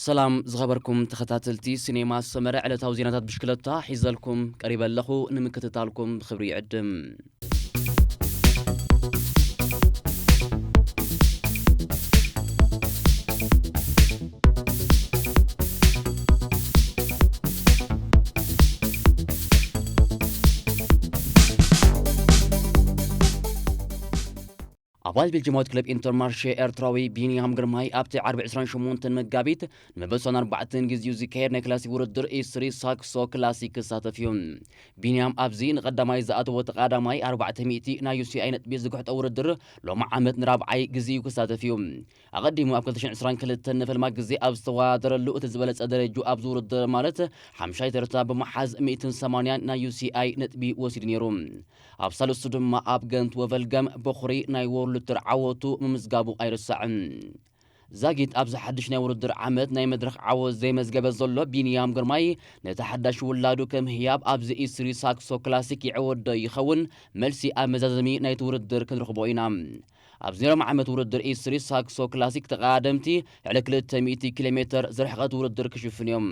ሰላም ዝኸበርኩም ተኸታተልቲ ሲኔማ ሰመረ፣ ዕለታዊ ዜናታት ብሽክለታ ሒዘልኩም ቀሪበ ኣለኹ። ንምክትታልኩም ብኽብሪ ይዕድም። ኣባል ቤልጅማዊት ክለብ ኢንተርማርሼ ኤርትራዊ ቢንያም ግርማይ ኣብቲ ዓርቢ ዕስራን ሸሞንተን መጋቢት ንመበል ዕስራን ኣርባዕተን ግዜኡ ዝካየድ ናይ ክላሲክ ውድድር ኢስሪ ሳክሶ ክላሲክ ክሳተፍ እዩ። ቢንያም ኣብዚ ንቐዳማይ ዝኣተዎ ተቐዳማይ ኣርባዕተ ሚእቲ ናይ ዩ ሲ ኣይ ነጥቢ ዝግሕጦ ውድድር ሎሚ ዓመት ንራብዓይ ግዜኡ ክሳተፍ እዩ። ኣቐዲሙ ኣብ ክልተ ሽሕን ዕስራን ክልተን ንፈልማ ግዜ ኣብ ዝተወዳደረሉ እቲ ዝበለጸ ደረጅኡ ኣብዚ ውድድር ማለት ሓምሻይ ተርታ ብምሓዝ ሚእትን ሰማንያን ናይ ዩ ሲ ኣይ ነጥቢ ወሲዱ ነይሩ። ኣብ ሳልሱ ድማ ኣብ ገንት ወቨልገም በኹሪ ናይ ዎርልድ ቱር ዓወቱ ምምዝጋቡ ኣይርሳዕን። ዛጊት ኣብዚ ሓድሽ ናይ ውድድር ዓመት ናይ መድረኽ ዓወት ዘይመዝገበ ዘሎ ቢንያም ግርማይ፣ ነቲ ሓዳሽ ውላዱ ከም ህያብ ኣብዚ ኢስሪ ሳክሶ ክላሲክ ይዕወት ዶ ይኸውን? መልሲ ኣብ መዛዘሚ ናይቲ ውድድር ክንረኽቦ ኢና። ኣብዚ ሮም ዓመት ውድድር ኢስሪ ሳክሶ ክላሲክ ተቐዳደምቲ ልዕሊ ክልተ ሚእቲ ኪሎ ሜተር ዝርሕቐት ውድድር ክሽፍኑ እዮም።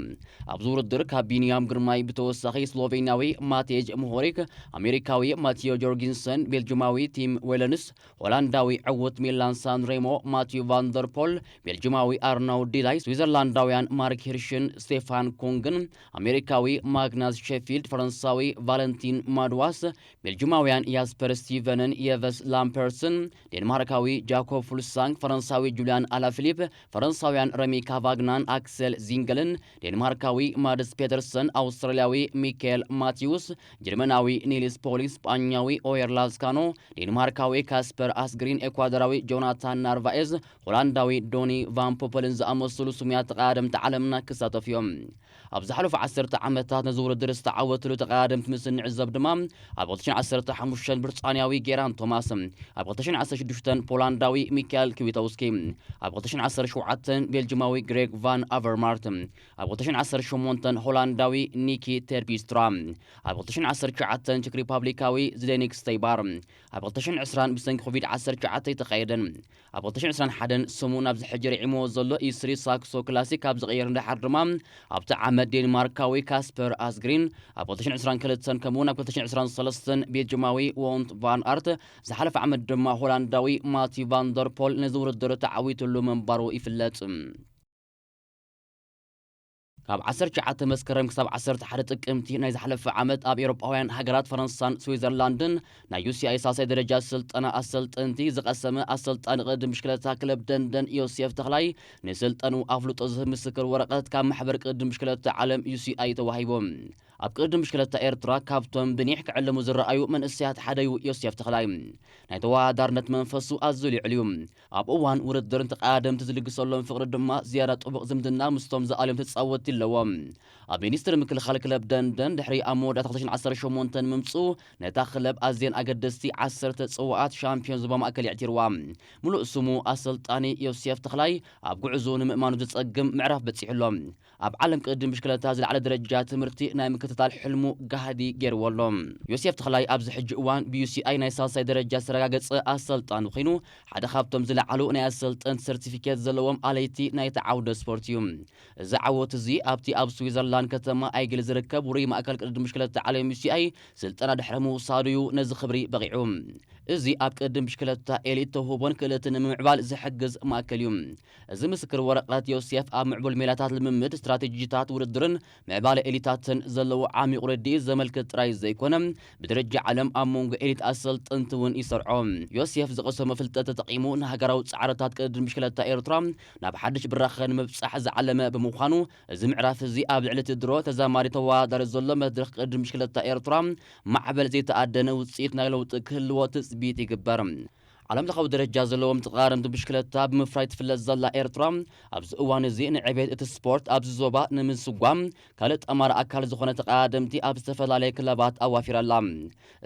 ኣብዚ ውድድር ካብ ቢንያም ግርማይ ብተወሳኺ ስሎቬንያዊ ማቴጅ ሞሆሪክ፣ ኣሜሪካዊ ማቲዮ ጆርጊንሰን፣ ቤልጅማዊ ቲም ዌለንስ፣ ሆላንዳዊ ዕዉት ሚላን ሳንሬሞ፣ ማቲዩ ቫንደርፖል፣ ቤልጅማዊ ኣርናውድ ዲላይ፣ ስዊዘርላንዳውያን ማርክ ሂርሽን ስቴፋን ኩንግን፣ ኣሜሪካዊ ማግናስ ሼፊልድ፣ ፈረንሳዊ ቫለንቲን ማድዋስ፣ ቤልጅማውያን ያስፐር ስቲቨንን የቨስ ላምፐርስን፣ ዴንማርካዊ ጃኮብ ፉልሳንግ፣ ፈረንሳዊ ጁልያን ኣላፊሊፕ፣ ፈረንሳውያን ረሚ ካቫግናን ኣክሰል ዚንገልን፣ ዴንማርካዊ ማድስ ፔተርሰን፣ ኣውስትራልያዊ ሚካኤል ማቲውስ፣ ጀርመናዊ ኒልስ ፖሊ፣ ስጳኛዊ ኦየር ላዝካኖ፣ ዴንማርካዊ ካስፐር ኣስግሪን፣ ኤኳዶራዊ ጆናታን ናርቫኤዝ፣ ሆላንዳዊ ዶኒ ቫን ፖፐልን ዝኣመሰሉ ስሙያት ተቐዳደምቲ ዓለምና ክሳተፉ እዮም። ኣብ ዝሓለፉ ዓሰርተ ዓመታት ነዚ ውድድር ዝተዓወትሉ ተቐዳደምቲ ምስ እንዕዘብ ድማ፣ ኣብ ክልተ ሽሕን ዓሰርተ ሓሙሽተን ብሪጣንያዊ ጌራን ቶማስ፣ ኣብ ክልተ ሽሕን ዓሰርተ ሽዱሽተን ፖላንዳዊ ሚካኤል ክዊተውስኪ፣ ኣብ ክልተ ሽሕን ዓሰርተ ሸውዓተን ቤልጅማዊ ግሬግ ቫን ኣቨርማርት፣ ኣብ ክልተ ሽሕን ዓሰርተ ሸሞንተን ሆላንዳዊ ኒኪ ቴርፒስትራ፣ ኣብ ክልተ ሽሕን ዓሰርተ ትሽዓተን ቸክ ሪፓብሊካዊ ዝዴኒክ ስተይባር፣ ኣብ ክልተ ሽሕን ዕስራን ብሰንኪ ኮቪድ ዓሰርተ ትሽዓተ ኣይተኻየደን። ኣብ ክልተ ሽሕን ዕስራን ሓደን ስሙ ናብዚ ሕጂ ርዒምዎ ዘሎ ኢስሪ ሳክሶ ክላሲክ ካብ ዝቕየር እንድሓር ድማ፣ ኣብቲ ዓመት ዴንማርካዊ ካስፐር ኣስግሪን፣ ኣብ ክልተ ሽሕን ዕስራን ክልተን ከምኡውን ኣብ ክልተ ሽሕን ዕስራን ሰለስተን ቤልጅማዊ ዎንት ቫን ኣርት፣ ዝሓለፈ ዓመት ድማ ሆላንዳዊ ማቲ ቫንደርፖል ነዚ ውድድር ተዓዊትሉ ምንባሩ ይፍለጥ። ካብ ዓሰርተ ትሽዓተ መስከረም ክሳብ ዓሰርተ ሓደ ጥቅምቲ ናይ ዝሓለፈ ዓመት ኣብ ኤውሮጳውያን ሃገራት ፈረንሳን ስዊዘርላንድን ናይ ዩ ሲ ኣይ ሳልሳይ ደረጃ ስልጠና ኣሰልጠንቲ ዝቐሰመ ኣሰልጣኒ ቅድድም ብሽክለታ ክለብ ደንደን ዮሴፍ ተኽላይ ንስልጠኑ ኣፍልጦ ዝህብ ምስክር ወረቐት ካብ ማሕበር ቅድድም ብሽክለታ ዓለም ዩ ሲ ኣይ ተዋሂቡ። ኣብ ቅድድም ብሽክለታ ኤርትራ ካብቶም ብኒሕ ክዕለሙ ዝረኣዩ መንእሰያት ሓደ እዩ ዮሴፍ ተኽላይ። ናይ ተወዳዳርነት መንፈሱ ኣዝዩ ልዑል እዩ። ኣብ እዋን ውድድር ንተቐዳደምቲ ዝልግሰሎም ፍቕሪ ድማ ዝያዳ ጥቡቕ ዝምድና ምስቶም ዝኣልዮም ተጻወትቲ ኣለዎ። ኣብ ሚኒስትሪ ምክልኻል ክለብ ደንደን ድሕሪ ኣብ መወዳእታ ክልተ ሽሕን ዓሰርተ ሸሞንተን ምምጽኡ ነታ ክለብ ኣዝየን ኣገደስቲ ዓሰርተ ጽዋኣት ሻምፒዮን ዞባ ማእከል የዕቲርዋ። ምሉእ ስሙ ኣሰልጣኒ ዮሴፍ ተኽላይ ኣብ ጉዕዞ ንምእማኑ ዘጸግም ምዕራፍ በጺሑ ኣሎ። ኣብ ዓለም ቅድድም ብሽክለታ ዝለዓለ ደረጃ ትምህርቲ ናይ ምክትታል ሕልሙ ጋህዲ ገይርዎ ኣሎ። ዮሴፍ ተኽላይ ኣብዚ ሕጂ እዋን ብ ዩ ሲ ኣይ ናይ ሳልሳይ ደረጃ ዝተረጋገጸ ኣሰልጣኒ ኮይኑ፣ ሓደ ካብቶም ዝለዓሉ ናይ ኣሰልጠንቲ ሰርቲፊኬት ዘለዎም ኣለይቲ ናይቲ ዓውደ ስፖርት እዩ። እዚ ዓወት እዚ ኣብቲ ኣብ ስዊዘርላንድ ከተማ ኣይግል ዝርከብ ውሩይ ማእከል ቅድድም ብሽክለታ ዓለም ዩ ሲ ኣይ ስልጠና ድሕሪ ምውሳዱ እዩ ነዚ ክብሪ በቒዑ። እዚ ኣብ ቅድድም ብሽክለታ ኤሊት ተውህቦን ክእለትን ንምምዕባል ዝሕግዝ ማእከል እዩ። እዚ ምስክር ወረቐት ዮሴፍ ኣብ ምዕቡል ሜላታት ልምምድ፣ ስትራቴጂታት ውድድርን ምዕባለ ኤሊታትን ዘለዎ ዓሚቕ ርድኢት ዘመልክት ጥራይ ዘይኮነ፣ ብደረጃ ዓለም ኣብ መንጎ ኤሊት ኣሰልጠንቲ እውን ይሰርዖ። ዮሴፍ ዝቐሰሞ ፍልጠት ተጠቒሙ ንሃገራዊ ጻዕርታት ቅድድም ብሽክለታ ኤርትራ ናብ ሓድሽ ብራኸ ንምብጻሕ ዝዓለመ ብምዃኑ፣ እዚ ምዕራፍ እዚ ኣብ ልዕሊ እቲ ድሮ ተዛማዲ ተወዳዳሪ ዘሎ መድረኽ ቅድድም ብሽክለታ ኤርትራ ማዕበል ዘይተኣደነ ውጽኢት ናይ ለውጢ ክህልዎ ትጽቢት ይግበር። ዓለም ለኻዊ ደረጃ ዘለዎም ተቐዳደምቲ ብሽክለታ ብምፍራይ ትፍለጥ ዘላ ኤርትራ፣ ኣብዚ እዋን እዚ ንዕቤት እቲ ስፖርት ኣብዚ ዞባ ንምስጓም ካልእ ጠማሪ ኣካል ዝኾነ ተቐዳደምቲ ኣብ ዝተፈላለየ ክለባት ኣዋፊራ ኣላ።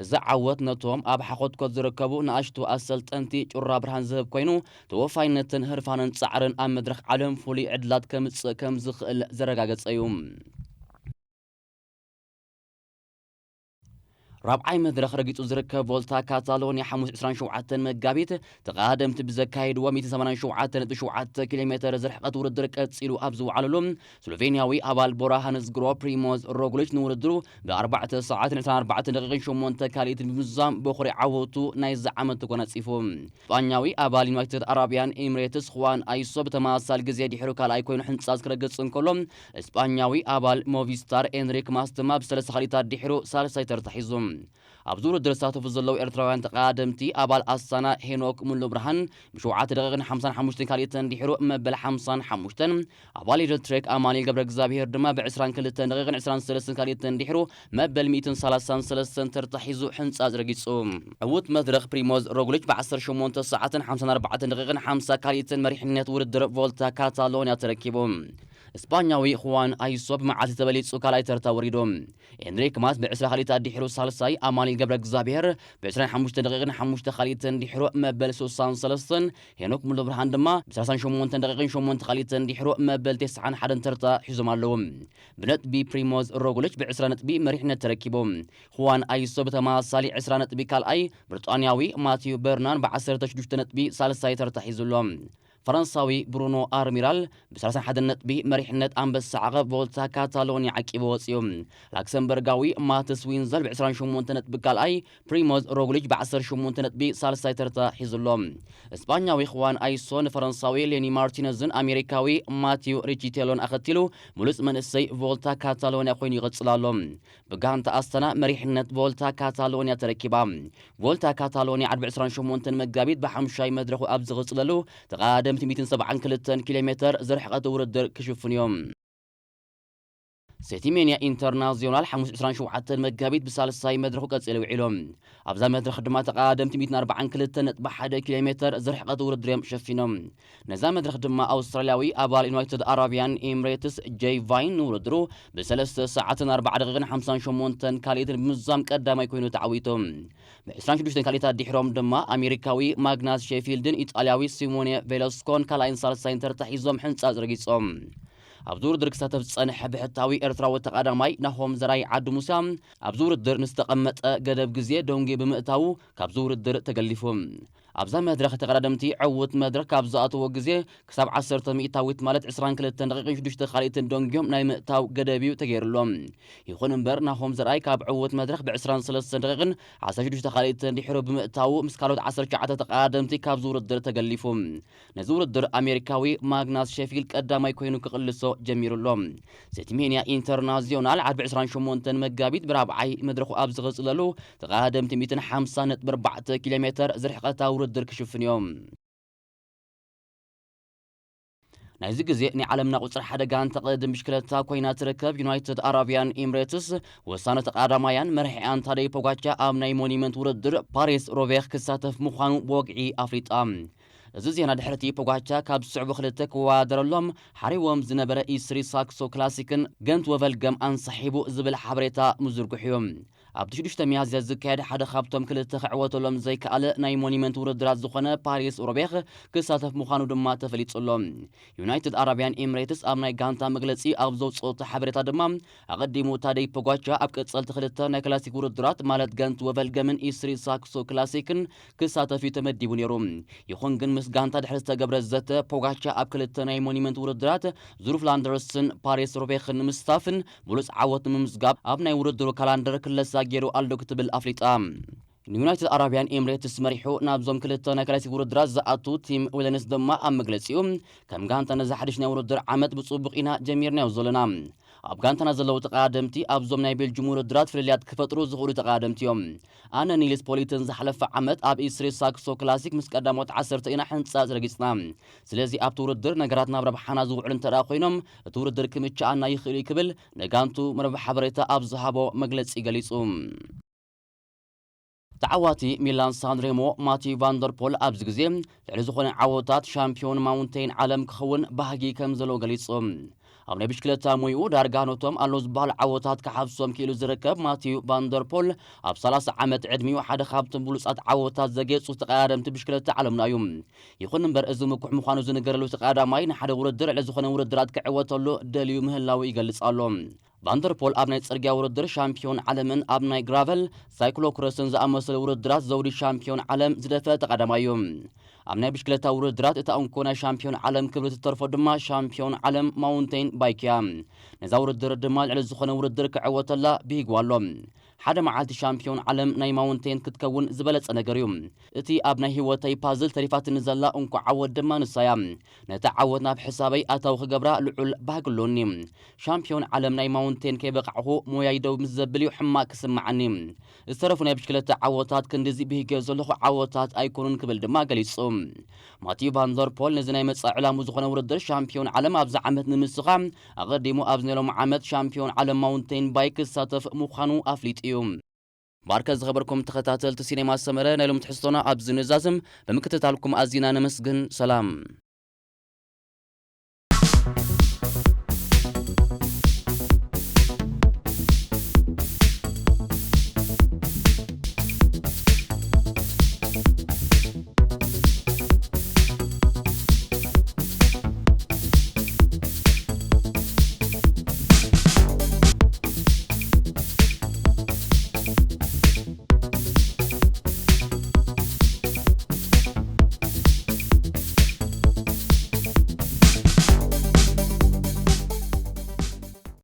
እዚ ዓወት ነቶም ኣብ ሓኾትኮት ዝርከቡ ንኣሽቱ ኣሰልጠንቲ ጩራ ብርሃን ዝህብ ኮይኑ፣ ተወፋይነትን ህርፋንን ጻዕርን ኣብ መድረኽ ዓለም ፍሉይ ዕድላት ከምጽእ ከም ዝኽእል ዘረጋገጸ እዩ። ራብዓይ መድረኽ ረጊጹ ዝርከብ ቮልታ ካታሎኒያ ሓሙስ ዕስራን ሸውዓተን መጋቢት ተቐዳደምቲ ብዘካየድዎ ሚእትን ሰማንያን ሸውዓተን ነጥቢ ሸውዓተ ኪሎ ሜተር ዝርሕቐት ውድድር ቀጺሉ ኣብ ዝወዓለሉ፣ ስሎቬንያዊ ኣባል ቦራ ሃንስ ግሮ ፕሪሞዝ ሮግሊች ንውድድሩ ብኣርባዕተ ሰዓትን ዕስራን ኣርባዕተን ደቂቕን ሸሞንተ ካልኢትን ብምዝዛም በኹሪ ዓወቱ ናይዚ ዓመት ተጎናጺፉ። ስጳኛዊ ኣባል ዩናይትድ ኣረብያን ኤምሬትስ፣ ኹዋን ኣይሶ፣ ብተመሳሳሊ ግዜ ድሕሩ ካልኣይ ኮይኑ ሕንጻዝ ክረግጽ እንከሎ፣ ስጳኛዊ ኣባል ሞቪስታር ኤንሪክ ማስ ድማ ብሰለስተ ካልኢታት ድሕሩ ሳልሳይ ተርታ ሒዙ። ኣብዚ ውድድር ዝሳተፉ ዘለዉ ኤርትራውያን ተቐዳደምቲ፣ ኣባል ኣስታና ሄኖክ ሙሉ ብርሃን ብሸውዓተ ደቂቕን ሓምሳን ሓሙሽተን ካልኢትን ድሕሩ መበል ሓምሳን ሓሙሽተን፣ ኣባል ኤደል ትሬክ ኣማኑኤል ገብረ እግዚኣብሄር ድማ ብዕስራን ክልተን ደቂቕን ዕስራን ሰለስተን ካልኢትን ድሕሩ መበል ሚእትን ሰላሳን ሰለስተን ተርታ ሒዙ ሕንጻጽ ረጊጹ። ዕዉት መድረኽ ፕሪሞዝ ሮግሊች ብዓሰርተ ሸሞንተ ሰዓትን ሓምሳን ኣርባዕተን ደቂቕን ሓምሳ ካልኢትን መሪሕነት ውድድር ቮልታ ካታሎንያ ተረኪቡ። ስጳኛዊ ኹዋን ኣይሶ ብመዓልቲ ተበሊጹ ካልኣይ ተርታ ወሪዱ። ኤንሪክ ማስ ብዕስራ ካልኢታት ድሕሩ ሳልሳይ፣ ኣማኑኤል ገብረ እግዚኣብሄር ብዕስራን ሓሙሽተን ደቂቕን ሓሙሽተ ካልኢትን ድሕሩ መበል ስሳን ሰለስተን፣ ሄኖክ ሙሉ ብርሃን ድማ ብሰላሳን ሸሞንተን ደቂቕን ሸሞንተ ካልኢትን ድሕሩ መበል ተስዓን ሓደን ተርታ ሒዞም ኣለዉ። ብነጥቢ ፕሪሞዝ ሮግሊች ብዕስራ ነጥቢ መሪሕነት ተረኪቡ። ኹዋን ኣይሶ ብተመሳሳሊ ዕስራ ነጥቢ ካልኣይ፣ ብሪጣንያዊ ማቲዩ በርናን ብዓሰርተ ሽዱሽተ ነጥቢ ሳልሳይ ተርታ ሒዙ ኣሎ። ፈረንሳዊ ብሩኖ ኣርሚራል ብሰላሳን ሓደን ነጥቢ መሪሕነት ኣንበሳ ዓቐብ ቮልታ ካታሎኒያ ዓቂቡ ወጺኡ። ላክሰምበርጋዊ ማትስ ዊንዘል ብዕስራን ሸሞንተ ነጥቢ ካልኣይ፣ ፕሪሞዝ ሮግሊች ብዓሰርተ ሸሞንተ ነጥቢ ሳልሳይ ተርታ ሒዙ ኣሎ። እስጳኛዊ ኹዋን ኣይሶ ንፈረንሳዊ ሌኒ ማርቲነዝን ኣሜሪካዊ ማቲዩ ሪቺቴሎን ኣኸቲሉ ብሉጽ መንእሰይ ቮልታ ካታሎንያ ኮይኑ ይቕጽል ኣሎ። ብጋንታ ኣስተና መሪሕነት ቮልታ ካታሎንያ ተረኪባ። ቮልታ ካታሎንያ ዓርቢ ዕስራን ሸሞንተን መጋቢት ብሓምሻይ መድረኹ ኣብ ዝቕጽለሉ ተቐዳደምቲ ሚእትን ሰብዓን ክልተን ኪሎ ሜተር ዝርሕቐት ውድድር ክሽፍኑ እዮም። ሴቲሜንያ ኢንተርናዚዮናል ሓሙስ ዕስራን ሸውዓተን መጋቢት ብሳልሳይ መድረኹ ቀጺሉ ውዒሉ። ኣብዛ መድረኽ ድማ ተቐዳደምቲ ሚእትን ኣርባዓን ክልተን ነጥቢ ሓደ ኪሎ ሜተር ዝርሕቐት ውድድር እዮም ሸፊኖም። ነዛ መድረኽ ድማ ኣውስትራልያዊ ኣባል ዩናይትድ ኣረብያን ኤምሬትስ ጄይ ቫይን ንውድድሩ ብሰለስተ ሰዓትን ኣርባዓ ደቂቕን ሓምሳን ሸሞንተን ካልኢትን ብምዝዛም ቀዳማይ ኮይኑ ተዓዊቱ። ብዕስራን ሽዱሽተን ካልኢታት ድሕሮም ድማ ኣሜሪካዊ ማግናስ ሼፊልድን ኢጣልያዊ ሲሞኔ ቬሎስኮን ካልኣይን ሳልሳይን ተርታ ሒዞም ሕንጻጽ ረጊጾም። ኣብዚ ውድድር ክሳተፍ ዝጸንሐ ብሕታዊ ኤርትራዊ ተቐዳማይ ናሆም ዘርኣይ ዓዲ ሙሳ፣ ኣብዚ ውድድር ንዝተቐመጠ ገደብ ግዜ ደንጉዩ ብምእታዉ ካብዚ ውድድር ተገሊፉ። ኣብዛ መድረኽ ተቐዳደምቲ ዕዉት መድረኽ ካብ ዝኣተዎ ግዜ ክሳብ ዓሰርተ ሚእታዊት ማለት ዕስራን ክልተን ደቂቕን ሽዱሽተ ካልኢትን ደንጉዮም ናይ ምእታው ገደብ እዩ ተገይሩሎም። ይኹን እምበር ናሆም ዘርኣይ ካብ ዕዉት መድረኽ ብዕስራን ሰለስተን ደቂቕን ዓሰርተ ሽዱሽተ ካልኢትን ድሕሩ ብምእታዉ ምስ ካልኦት ዓሰርተ ትሽዓተ ተቐዳደምቲ ካብዚ ውድድር ተገሊፉ። ነዚ ውድድር ኣሜሪካዊ ማግናስ ሼፊልድ ቀዳማይ ኮይኑ ክቕልሶ ጀሚሩ ኣሎ። ሴቲሜንያ ኢንተርናዚዮናል ዓርቢ ዕስራን ሸሞንተን መጋቢት ብራብዓይ መድረኹ ኣብ ዝቕጽለሉ ተቐዳደምቲ ሚእትን ሓምሳን ነጥቢ ኣርባዕተ ኪሎ ሜተር ዝርሕቐታ ውድድር ክሽፍን እዮም። ናይዚ ግዜ ናይ ዓለምና ቁጽሪ ሓደ ጋንታ ቅድድም ብሽክለታ ኮይና ትርከብ ዩናይትድ ኣረብያን ኤምሬትስ፣ ወሳኒ ተቐዳማያን መርሒኣን ታደይ ፖጋቻ ኣብ ናይ ሞኒመንት ውድድር ፓሪስ ሮቬኽ ክሳተፍ ምዃኑ ብወግዒ ኣፍሊጣ። እዚ ዜና ድሕርቲ ፖጋቻ ካብ ዝስዕቡ ክልተ ክወዳደረሎም ሓሪዎም ዝነበረ ኢስሪ ሳክሶ ክላሲክን ገንት ወቨልገም ኣንሳሒቡ ዝብል ሓበሬታ ምዝርግሑ እዩ። ኣብቲ ሽዱሽተ ሚያዝያ ዝካየድ ሓደ ካብቶም ክልተ ክዕወተሎም ዘይከኣለ ናይ ሞኒመንት ውድድራት ዝኾነ ፓሪስ ሮቤኽ ክሳተፍ ምዃኑ ድማ ተፈሊጹ ኣሎ። ዩናይትድ ኣረብያን ኤምሬትስ ኣብ ናይ ጋንታ መግለጺ ኣብ ዘውጽኦቶ ሓበሬታ ድማ፣ ኣቐዲሙ ታደይ ፖጋቻ ኣብ ቀጸልቲ ክልተ ናይ ክላሲክ ውድድራት ማለት ገንት ወቨልገምን ኢስሪ ሳክሶ ክላሲክን ክሳተፍ እዩ ተመዲቡ ነይሩ። ይኹን ግን ምስ ጋንታ ድሕሪ ዝተገብረ ዘተ ፖጋቻ ኣብ ክልተ ናይ ሞኒመንት ውድድራት ዙር ፍላንደርስን ፓሪስ ሮቤኽን ንምስታፍን ብሉጽ ዓወት ንምምዝጋብ ኣብ ናይ ውድድሩ ካላንደር ክለሳ ገይሩ ኣሎ ክትብል ኣፍሊጣ። ንዩናይትድ ኣረብያን ኤምሬትስ መሪሑ ናብዞም ክልተ ናይ ክላሲክ ውድድራት ዝኣቱ ቲም ዊለንስ ድማ ኣብ መግለጺኡ፣ ከም ጋንታ ነዚ ሓድሽ ናይ ውድድር ዓመት ብጽቡቕ ኢና ጀሚርናዮ ዘለና። ኣብ ጋንታና ዘለዉ ተቐዳደምቲ ኣብዞም ናይ ቤልጅም ውድድራት ፍልልያት ክፈጥሩ ዝኽእሉ ተቐዳደምቲ እዮም። ኣነ ኒልስ ፖሊትን ዝሓለፈ ዓመት ኣብ ኢስሪ ሳክሶ ክላሲክ ምስ ቀዳሞት ዓሰርተ ኢና ሕንጻጽ ረጊጽና። ስለዚ ኣብቲ ውድድር ነገራት ናብ ረብሓና ዝውዕሉ እንተ ደኣ ኮይኖም እቲ ውድድር ክምችኣና ይኽእል እዩ ክብል ንጋንቱ መርበብ ሓበሬታ ኣብ ዝሃቦ መግለጺ ገሊጹ። ተዓዋቲ ሚላን ሳንሬሞ ማቲ ቫንደርፖል ኣብዚ ግዜ ልዕሊ ዝኾነ ዓወታት ሻምፒዮን ማውንቴን ዓለም ክኸውን ባህጊ ከም ዘለዎ ገሊጹ። ኣብ ናይ ብሽክለታ ሞይኡ ዳርጋ ነቶም ኣሎ ዝበሃል ዓወታት ክሓፍሶም ክኢሉ ዝርከብ ማቲዩ ቫንደርፖል ኣብ ሰላሳ ዓመት ዕድሚኡ ሓደ ካብቶም ብሉጻት ዓወታት ዘጌጹ ተቐዳደምቲ ብሽክለታ ዓለምና እዩ። ይኹን እምበር እዚ ምኩሕ ምዃኑ ዝንገረሉ ተቐዳማይ ንሓደ ውድድር ልዕሊ ዝኾነ ውድድራት ክዕወተሉ ደልዩ ምህላዉ ይገልጽ ኣሎ። ቫንደርፖል ኣብ ናይ ጽርግያ ውድድር ሻምፒዮን ዓለምን ኣብ ናይ ግራቨል ሳይክሎክሮስን ዝኣመሰሉ ውድድራት ዘውዲ ሻምፒዮን ዓለም ዝደፈአ ተቐዳማይ እዩ። ኣብ ናይ ብሽክለታ ውድድራት እታ እንኮ ናይ ሻምፒዮን ዓለም ክብሪ ትተርፎ ድማ ሻምፒዮን ዓለም ማውንቴን ባይክ እያ። ነዛ ውድድር ድማ ልዕሊ ዝኾነ ውድድር ክዕወተላ ብሂግዋ ኣሎ። ሓደ መዓልቲ ሻምፒዮን ዓለም ናይ ማውንቴን ክትከውን ዝበለጸ ነገር እዩ። እቲ ኣብ ናይ ህይወተይ ፓዝል ተሪፋትኒ ዘላ እንኮ ዓወት ድማ ንሳ እያ። ነቲ ዓወት ናብ ሕሳበይ ኣታዊ ክገብራ ልዑል ባህጊ ኣሎኒ። ሻምፒዮን ዓለም ናይ ማውንቴን ከይበቃዕኹ ሞያይ ደው ምስ ዘብል እዩ ሕማቕ ክስምዓኒ። ዝተረፉ ናይ ብሽክለታ ዓወታት ክንድዚ ብሂገዮ ዘለኹ ዓወታት ኣይኮኑን ክብል ድማ ገሊጹ። ማቲዩ ቫንደርፖል ነዚ ናይ መጻኢ ዕላሙ ዝኾነ ውድድር ሻምፒዮን ዓለም ኣብዚ ዓመት ንምስኻ ኣቐዲሙ ኣብዚ ናይ ሎም ዓመት ሻምፒዮን ዓለም ማውንቴን ባይክ ክሳተፍ ምዃኑ ኣፍሊጡ እዩ። ባርከ ዝኸበርኩም ተኸታተልቲ ሲኔማ ሰመረ ናይ ሎም ትሕዝቶና ኣብዚ ንዛዝም ብምክትታልኩም ኣዚና ነመስግን። ሰላም።